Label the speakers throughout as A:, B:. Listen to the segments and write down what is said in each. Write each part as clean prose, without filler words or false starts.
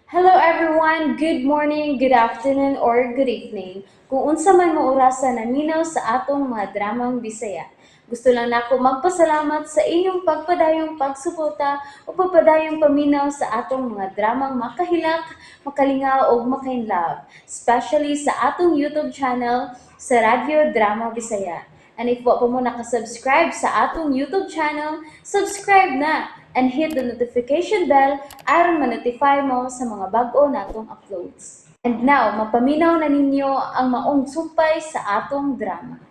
A: Hello everyone! Good morning, good afternoon, or good evening. Kung unsa man mo orasa naminaw sa atong mga dramang Bisaya. Gusto lang nako magpasalamat sa inyong pagpadayong pagsuporta o pagpadayong paminaw sa atong mga dramang makahilak, makalingaw ug makainlove, especially sa atong YouTube channel sa Radyo Drama Bisaya. And if wa pa mo nakasubscribe sa atong YouTube channel, subscribe na and hit the notification bell aron ma-notify mo sa mga bag-o natong uploads. And now, mapaminaw na ninyo ang maong sumpay sa atong drama.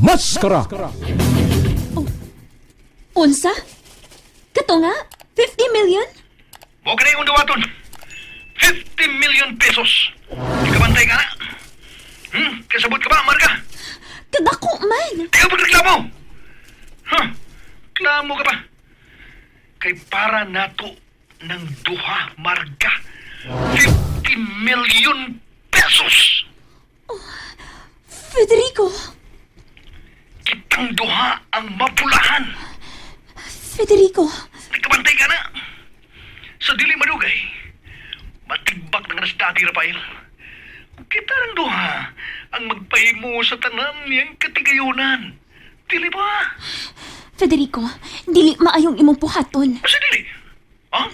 B: Maskara!
C: Unsa? Kato nga? 50 million?
D: Mo ka na yung dawaton. 50 million pesos. Ikabantay ka na. Kasabot ka ba, Marga?
C: Kadako man!
D: Ikaw pagreklamo! Huh? Klamo ka ba? Kay para nato ng duha, Marga. 50 million pesos!
C: Federico!
D: Kitang duha ang mapulahan.
C: Federico!
D: Ikabantay ka na. Sa dili madugay, matigbak na nga na si Daddy Rafael. Kita ng duha ang magpahimo sa tanan niyang katigayunan. Dili ba?
C: Federico, dili maayong imong puhaton.
D: Sa dili? Ha?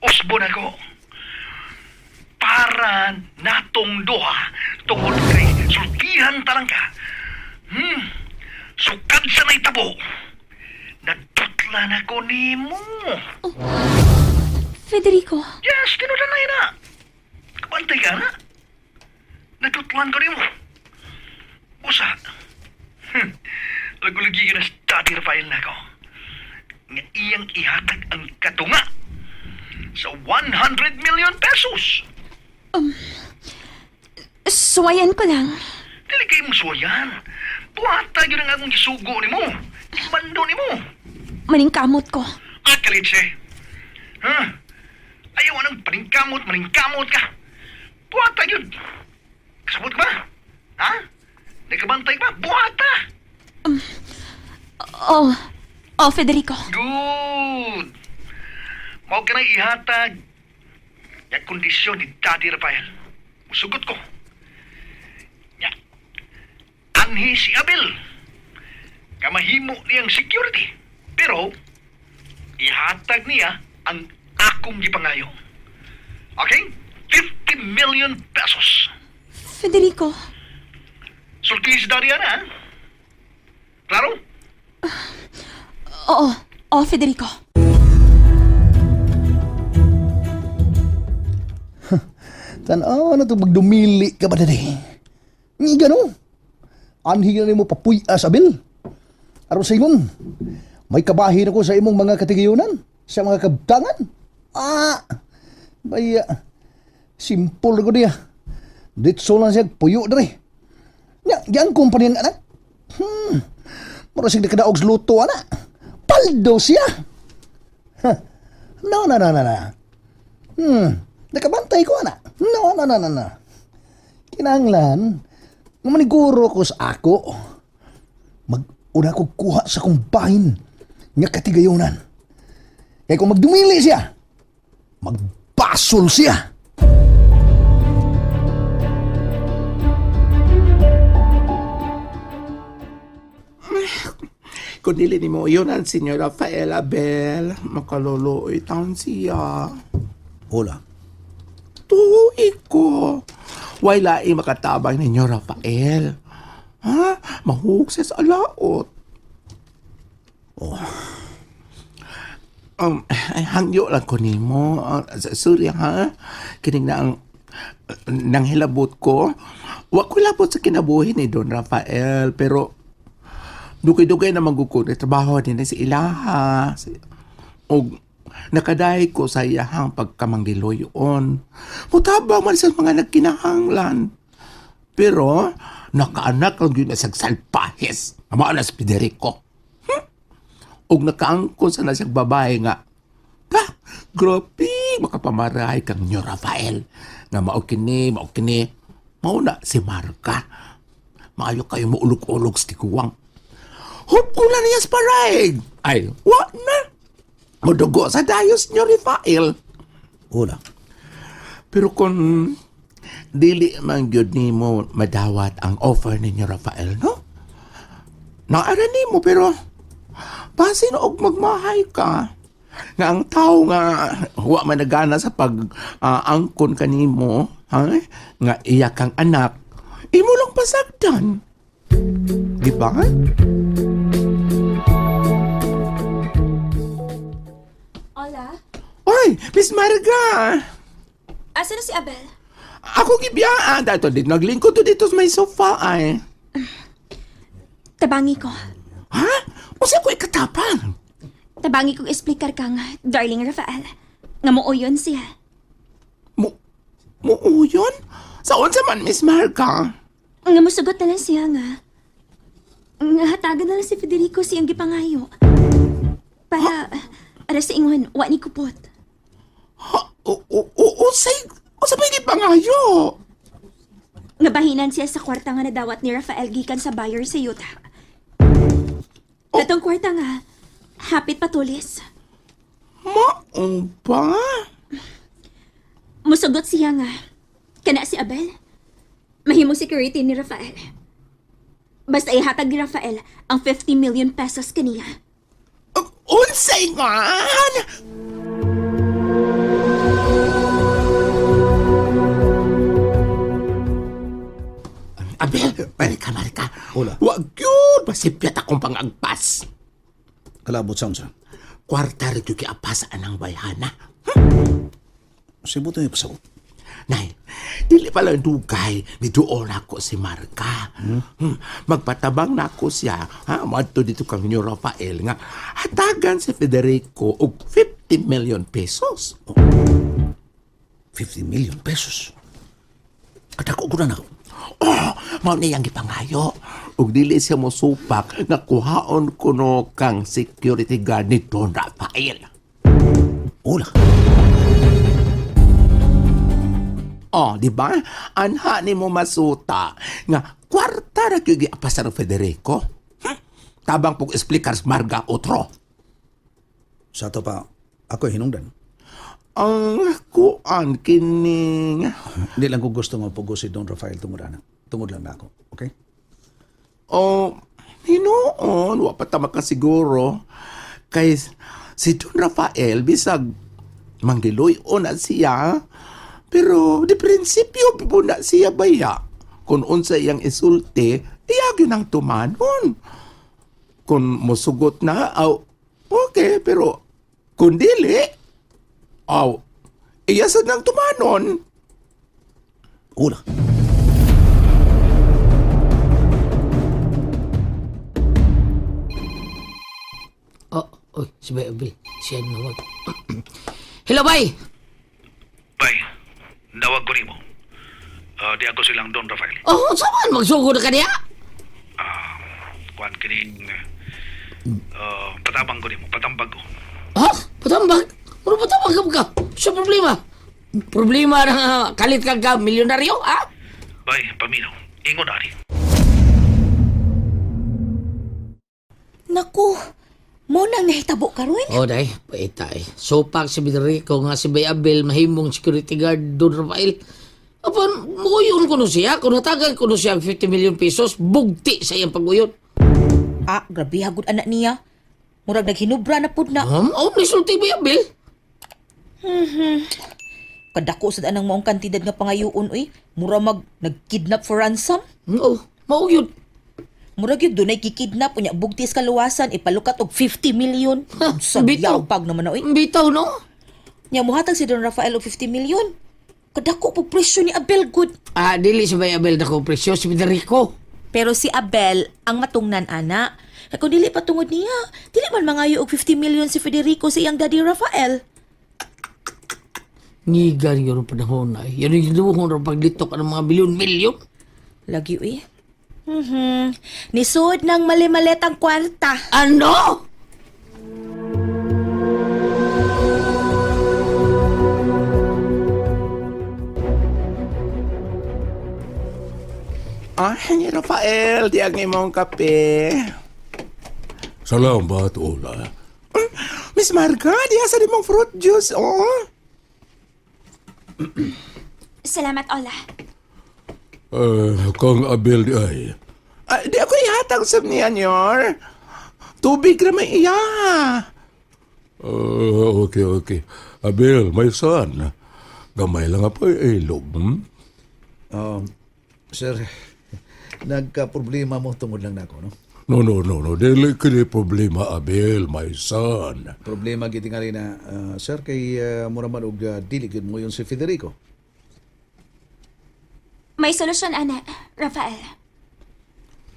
D: Usbo na ko. Para natong duha tungod kay sultihan talangka. Sukad sa naitabo. Nagtutla na ko nimo.
C: Federico,
D: Yes, tinudan na ina. Kabantay ka na. Nagtutlan ko nimo. Usa. Lagulagi ka na sa Daddy Rafael na ako. Nga iyang ihatag ang katunga sa 100 million pesos.
C: Suwayan ko lang.
D: Dili kayo mong suwayan. Buhata yun ang akong gisugo nimo. Imando nimo.
C: Maningkamot ko.
D: Ah, kalitse. Ha? Ayaw anang paningkamot, maningkamot ka. Buhata yun. Kasabot ka ba? Ha? Nagkabantay ka ba? Buhata!
C: Oh, oh Federico.
D: Good! Mao ka na ihatag. Ya kondisyon ni Daddy Rafael. Musugot ko. Ya. Anhi si Abel. Kamahimo niyang security. Pero, ihatag niya ang akong gipangayo. Okay? 50 million pesos.
C: Federico,
D: Sulti si Daddy ana, ha? Klaro?
C: Oo, oh, Federico.
E: Tanaw na to magdumili ka ba dali? Ni gano? Anhi na nimo papuy-as abil. Aron sa ingon, may kabahin ako sa imong mga katigayunan, sa mga kabtangan. Ah, baya, simple ko diya. Ditso lang siya, puyo dre. Nya, yang kumpanya nga anak. Mura siya nakadaog sa luto, anak. Paldo siya. Huh. No, no, no, no, no. Nakabantay ko ana. No, no, no, no, no. Kinahanglan, nga maniguro ko sa ako. Mag-una ko kuha sa kong bahin nga katigayonan. Kaya kung magdumili siya, magbasol siya.
F: Kung dili ni mo yun ang Senyor Rafael Abel, makaluluoy taon siya.
E: Hola.
F: Tuig ko. Way laing makatabang ninyo, Rafael. Ha? Mahug siya sa alaot. Oh. Ay, hangyo lang ko nimo. Sorry ha. Kining na ang nang hilabot ko. Wa ko labot sa kinabuhi ni Don Rafael, pero dugay-dugay na magukod na trabaho din si Ilaha. Og nakadahi ko sa iyahang pagkamanggiloyon. Mutabang man sa mga nagkinahanglan. Pero nakaanak lang yun na siyang salpahes. Mao na si Federico. Og nakaangkon sa na siyang babae nga. Ta, grabe, makapamarahay kang Nyo Rafael. Nga mao kini, mao kini. Mao na si Marka. Maayo kayo mo ulog-ulog sa tiguang. Hope ko na niya sa paraig. Ay, wa na. Mudugo sa dayos nyo, Rafael.
E: Hola.
F: Pero kung dili man gyud nimo madawat ang offer ninyo Rafael, no? Naara nimo pero basin og magmahay ka nga ang tao nga wa man nagana sa pag angkon kanimo, ha? Nga iya kang anak, imo lang pasagdan. Di ba?
C: Hola?
F: Oy, Miss Marga!
C: Asa na si Abel?
F: Ako gibiyaan dahil dito naglingkod to dito sa may sofa ay.
C: Tabangi ko.
F: Ha? Usa ko ikatapang.
C: Tabangi kong esplikar kang, darling Rafael. Nga muuyon siya.
F: Mo muuyon? Sa unsa man Miss Marga?
C: Nga musugot na lang siya nga. Nga hatagan na lang si Federico siyang gipangayo. Para, ara sa ingon, wa ni kupot.
F: Ha? O o o usay usa pa gipangayo.
C: Nga bahinan siya sa kwarta nga nadawat ni Rafael gikan sa buyer sa yuta. Katong kwarta nga, hapit patulis.
F: Mao ba?
C: Musugot siya nga, kana si Abel. Mahimo security ni Rafael. Basta ihatag ni Rafael ang 50 million pesos kaniya.
F: Unsay nga? Abel, marika, marika.
E: Hola.
F: Wag yun, masipyat akong pangagpas.
E: Kalabot sa unsa.
F: Kwarta rin yung kiapas anang bayhana.
E: Sibuto yung pasabot.
F: Nay, dili pala dugay ni duol ako si Marka. Hmm? Magpatabang na ako siya, ha? Moadto dito kang New Rafael nga hatagan si Federico og 50 million pesos.
E: 50 million pesos. At ako ko na ako.
F: Oh, mao ni ang gipangayo. Ug dili siya mosupak nga kuhaon kuno kang security guard ni Don Rafael.
E: Hola.
F: Oh, di ba? Anha ni mo masuta nga kwarta ra gyud giapasar Federico. Tabang pug explicar sa Marga otro.
E: Sa ato pa, ako hinungdan.
F: Ang kuan kining
E: Hindi lang ko gusto mapugo si Don Rafael tungod ana. Tungod lang na ako. Okay?
F: Oh, hinuon wa pa ta makasiguro kay si Don Rafael bisag manggiluy-on na siya pero di prinsipyo po na siya baya kung unsa iyang isulti iya gyud ang tumanon kung mosugot na aw okay pero kung dili aw iya sad nang tumanon.
E: Hola.
G: Oh, oy, si Bay Abel. Siya nawag. Hello, Bay!
D: Bay, dawag ko nimo. Di ako silang Don Rafael.
G: Oh, saan man? Magsugod na ka niya?
D: Kuan kining patabang ko nimo, patambag ko.
G: Ha? Patambag? Ano patambag ka ka? Sa problema? Problema na kalit ka ka milyonaryo, ha?
D: Bay, paminaw. Ingon ani.
C: Naku, mo nang nahitabo karon.
G: Oh, day, paita eh. Sopak si Federico nga si Bay Abel, mahimong security guard Don Rafael. Apan, muuyon ko no siya. Kung natagan ko no siya ang 50 million pesos, bugti sa iyang pag-uyon.
H: Ah, grabe hagod anak niya. Murag naghinubra na pud na.
G: Oh, nisulti Bay Abel.
H: Kadako sad anang maong kantidad nga pangayoon uy. Mura mag nagkidnap for ransom.
G: Oh, mauyon.
H: Murag yun dunay kikidnap unya bugtis kaluwasan ipalukat og 50 million.
G: Ha,
H: Sa
G: bitaw.
H: pag naman na uy.
G: Bitaw, no?
H: Nya muhatag si Don Rafael og 50 million. Kadako po presyo ni Abel good.
G: Ah, dili si Bay Abel na ko presyo, si Federico.
H: Pero si Abel ang matungnan ana. Kay kung dili pa tungod niya, dili man mangayo og 50 million si Federico sa iyang daddy Rafael.
G: Ngigan yun ang panahon ay. Yan yung ginuhon ang paglitok ng mga milyon-milyon.
H: Lagi uy. Nisud ng mali-maletang kwarta.
G: Ano?
F: Ah, ni Rafael, di ang imong kape.
B: Salamat, Ola.
F: Miss Marga, di asa di mong fruit juice, oh.
C: Salamat, Ola.
I: Kang Abel di ay.
F: Ah, di ako ihatag sa niya, nyor. Tubig ra may iya.
I: Okay, okay. Abel, my son. Gamay lang apoy ilog.
E: Sir, nagka-problema mo tungod lang nako, no?
I: No, no, no, no. Dili kini problema, Abel, my son.
E: Problema gid tingali na, sir, kay mura man og dili gyud mo yun si Federico.
C: May solusyon, ana, Rafael.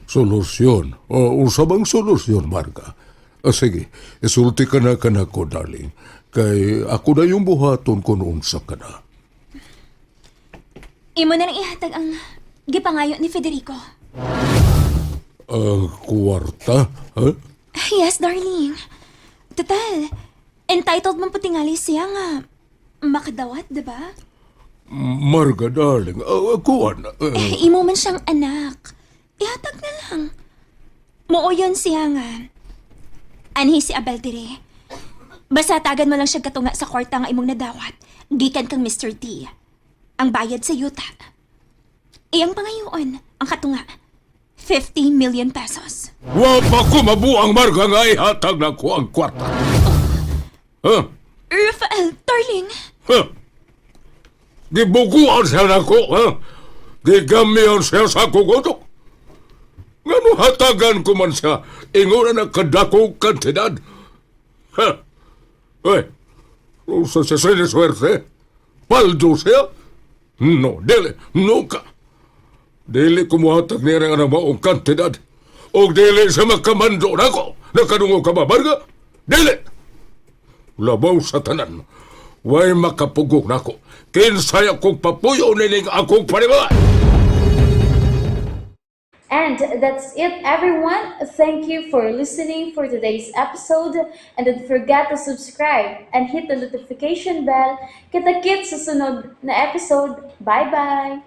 I: Solusyon. O, unsa bang solusyon, Marga? Ah, sige, isulti ka na kanako, darling. Kay ako na yung buhaton kung unsa ka na.
C: Imo na lang ihatag ang gipangayo ni Federico.
I: Ang kwarta, ha?
C: Yes, darling. Total, entitled man po tingali siya nga makadawat, diba?
I: Marga, darling. Kuwan.
C: Eh, imo man siyang anak. Ihatag na lang. Muuyon siya nga. Anhi si Abel dire. Basta tagan mo lang siya katunga sa kwarta nga imong nadawat. Gikan kang Mr. D. Ang bayad sa yuta. Iyang pangayoon, ang katunga. 50 million pesos.
I: Wa pa ko mabuang, Marga, nga ihatag na ko ang kwarta. Ha?
C: Rafael, darling.
I: Ha? Gibukuan siya nako, ha? Gigamihan siya sa akong utok. Ngano hatagan ko man siya, ingon na kadakong kantidad. Ha? Uy, unsa siya siniswerte? Paldo siya? No, dili, no ka. Dili ko muhatag niya ang maong kantidad. O dili siya makamando nako. Nakadungo ka ba, Marga? Dili! Labaw sa tanan. Way makapugong nako. Kinsay akong papuyo nining akong panimalay.
A: And that's it, everyone. Thank you for listening for today's episode. And don't forget to subscribe and hit the notification bell. Kita-kits sa sunod na episode. Bye-bye!